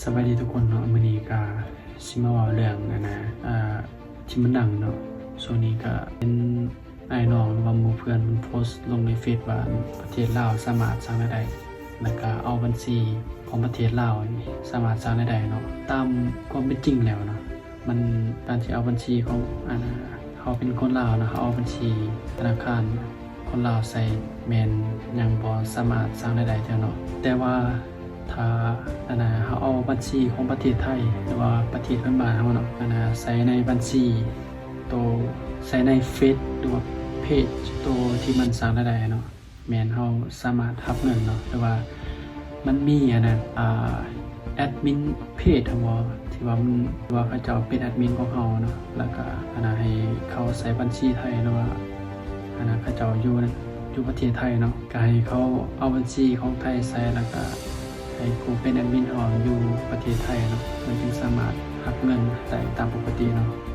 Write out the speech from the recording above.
ສະບາຍດີທຸກຄົນເນາະ, ມື້ນີ້ກະຊິມາເວົ້າເລື່ອງອັນນະ ອ່າ ທີ່ມັນດັງເນາະ. ຊ່ວງນີ້ກະເຫັນອ້າຍນ້ອງ ຫຼືວ່າໝູ່ເພື່ອນເພິ່ນໂພສລົງໃນເຟສວ່າ ປະເທດລາວສາມາດສ້າງລາຍໄດ້ ແລ້ວກະເອົາບັນຊີຂອງປະເທດລາວນີ້ສາມາດສ້າງລາຍໄດ້ເນາະ. ຕາມຄວາມເປັນຈິງແລ້ວເນາະ ມັນ ການທີ່ເອົາບັນຊີຂອງ ອັນນະ ເຮົາເປັນຄົນລາວເນາະ ເຮົາເອົາບັນຊີທະນາຄານ ຄົນລາວໃສ່ແມ່ນຍັງບໍ່ສາມາດສ້າງລາຍໄດ້ເທື່ອເນາະ. ແຕ່ວ່າຖ້າ ອັນນະ ເຮົາເອົາບັນຊີຂອງປະເທດໄທ ຫຼືວ່າປະເທດເພື່ອນບ້ານເຮົາເນາະ ອັນນະ ໃສ່ໃນບັນຊີໂຕ ໃສ່ໃນເຟສ ຫຼືວ່າເພຈໂຕທີ່ມັນສ້າງລາຍໄດ້ເນາະ ແມ່ນເຮົາສາມາດຮັບເງິນເນາະ ຫຼືວ່າມັນມີ ອັນນະ ອ່າ ແອັດມິນເພຈຫັ້ນບໍ ທີ່ວ່າມັນ ທີ່ວ່າເຂົາເຈົ້າເປັນແອັດມິນຂອງເຮົາເນາະ ແລ້ວກະ ອັນນະ ໃຫ້ເຂົາໃສ່ບັນຊີໄທ ຫຼືວ່າ ອັນນະ ເຂົາເຈົ້າຢູ່ ຢູ່ປະເທດໄທເນາະ ກະໃຫ້ເຂົາເອົາບັນຊີຂອງໄທໃສ່ ແລ້ວກະໃຫ້ຜູ້ເປັນແອັດມິນເຮົາຢູ່ປະເທດໄທເນາະ ມັນຈຶ່ງສາມາດຮັບເງິນໄດ້ຕາມປົກກະຕິເນາະ.